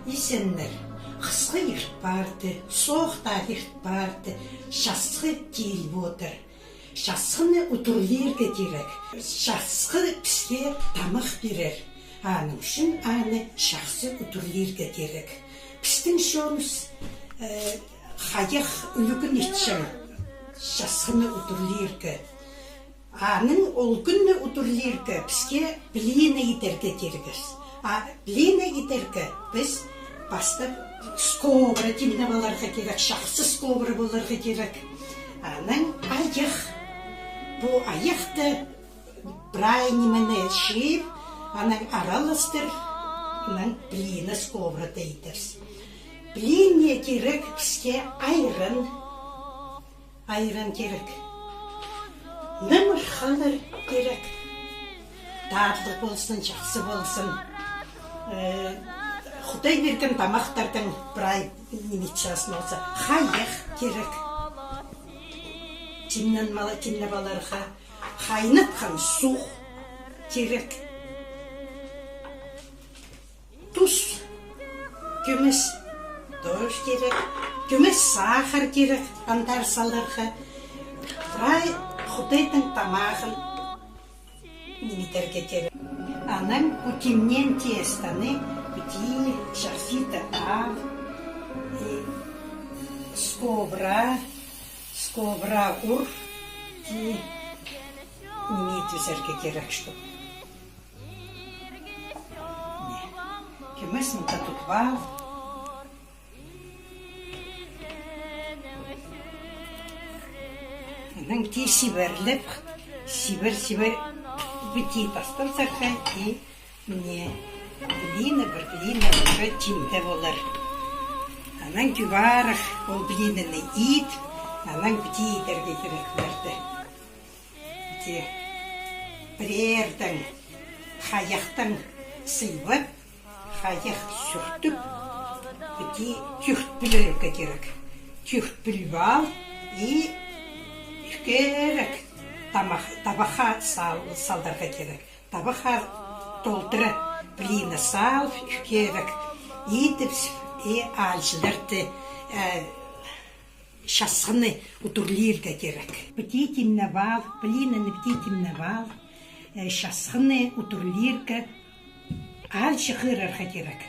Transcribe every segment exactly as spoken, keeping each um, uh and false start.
Изеннер, хысхы ирт парды, соох таа ирт парды, часхы киліп одыр. Часхыны удурлирға кирек. Часхы піске тамах пирер. Аның ӱчӱн аны чахсы удурлирға кирек. Пістің чоныбыс, э, хайах ӱлӱкӱн итчең часхыны удурлирға. Анаң ол кӱнні удурлирға піске блины идерге кирек. А блины идерге піс пастап сковорода тимнеп аларға кирек, чахсы сковорода поларға кирек. Анаң айах. Пу айахты прай нимені чыып, анаң араластыр, анаң блины сковорода идербіс. Блинге кирек піске айран. Айран кирек. Нымыр халлар кирек. Татлығ ползын, чахсы ползын. Э, Худай пирген тамахтардаң прай ниме итчең полза, хайах кирек. Тимнен мала, тимнеп аларға. Хайнатхан суғ кирек. Тус, кӧмес тус кирек, кӧмес сахар кирек, андар саларға. Прай Худайдың тамағын ниме идерге кирек. Анаң пу тимнеен тестоны піди чахсы итіп ал, и сковорода, сковорода ур, и ниме итіп ӧзерге кирек, чтоб Кӧмес мында тутып ал. Анаң піди сибірлеп, сибір-сибір піди тастап саларға, и мына блины, пір блины уже тимде полар. Анаң кӧп арах ол блиныны ит, анаң піди идерге кирек оларды. Піди пірердең хайахтаң сыйбап, хайах сӱртіп, піди тӧрт пӱлерге кирек. Тӧрт пӱліп ал, и ӱкерек тамах, табахха сал-, салдырарға кирек. Табахха толдыра блины сал, ӱкерек итіп, и аалҷыларды, э, часхыны удурлирға кирек. Піди тимнеп ал, блиныны піди тимнеп ал, э, часхыны удурлирға аалҷы хығырарға кирек.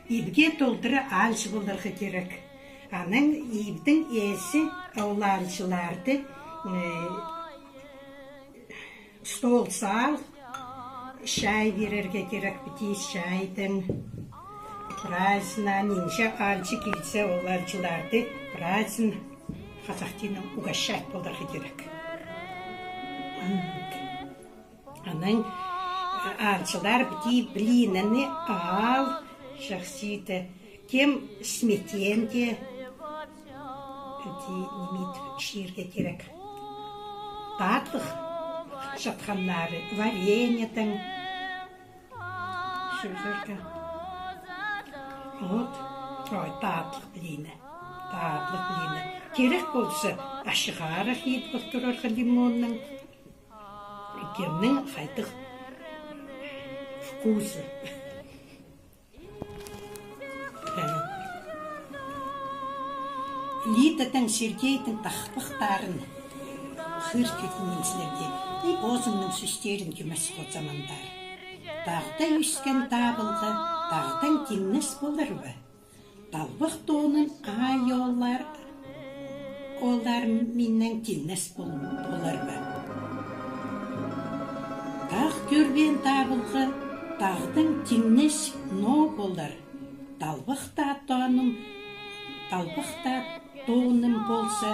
Ибге толдыра аалҷы поларға кирек. Анаң ибдің ээзі ол аалҷыларды, э, стол сал, чай пирерге кирек, піди чайдаң. Прайзына, нинҷе аалҷы килзе, ол аалҷыларды прайзын хазахтинаң угощать поларға кирек. Анаң аалҷылар піди блинаны ал, чахсы итіп, кем сметенде, піди ниме итіп чиирге кирек. Татлығ чатханнары, вареньедең, чӧзерге. Вот, ой, татлығ блины, татлығ блины. Кирек полза, ачығ арах ит полтырарға лимоннаң. Кемнің хайдағ вкузы. Лидадаң Сергейдең тахпахтарын хығыр кӧргем сірерге. И позымның сӧстерін кӧмес хозам андар. Тағда ӧскен табылғы тағдаң тиңнес полар ба? Талбах тооным ай ооллар, оолларым миннең тиңнес пол-, полар ба? Тағ кӧрбеен табылғы тағдаң тиңнес ноо полар. Талбах таа тооным, талбах таа тооным полза,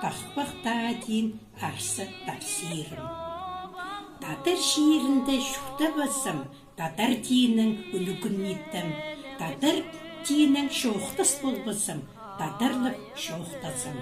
тахпах таа тиин арса тарсирым. Тадар чирінде чуртабазам, тадар тииннең ӱлӱкӱн иттім, тадар тииннең чоохтас полбазам, тадарлап чоохтазам.